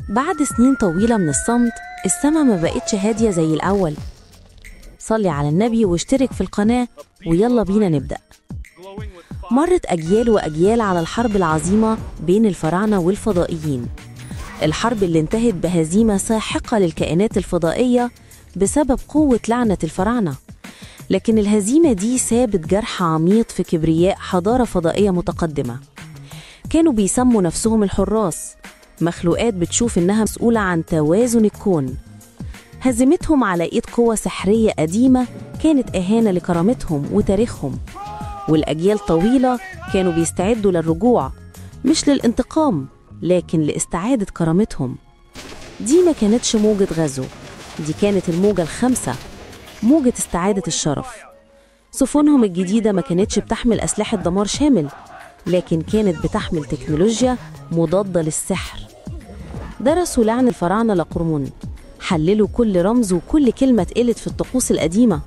بعد سنين طويلة من الصمت السما ما بقتش هادية زي الأول. صلي على النبي واشترك في القناة ويلا بينا نبدأ. مرت أجيال وأجيال على الحرب العظيمة بين الفراعنة والفضائيين، الحرب اللي انتهت بهزيمة ساحقة للكائنات الفضائية بسبب قوة لعنة الفراعنة. لكن الهزيمة دي سابت جرح عميق في كبرياء حضارة فضائية متقدمة. كانوا بيسموا نفسهم الحراس، مخلوقات بتشوف إنها مسؤولة عن توازن الكون. هزيمتهم على إيد قوة سحرية قديمة كانت إهانة لكرامتهم وتاريخهم، والأجيال طويلة كانوا بيستعدوا للرجوع، مش للانتقام لكن لاستعادة كرامتهم. دي ما كانتش موجة غزو، دي كانت الموجة الخامسة، موجة استعادة الشرف. سفنهم الجديدة ما كانتش بتحمل أسلحة دمار شامل، لكن كانت بتحمل تكنولوجيا مضادة للسحر. درسوا لعن الفراعنة لقرون، حللوا كل رمز وكل كلمة اتقالت في الطقوس القديمة.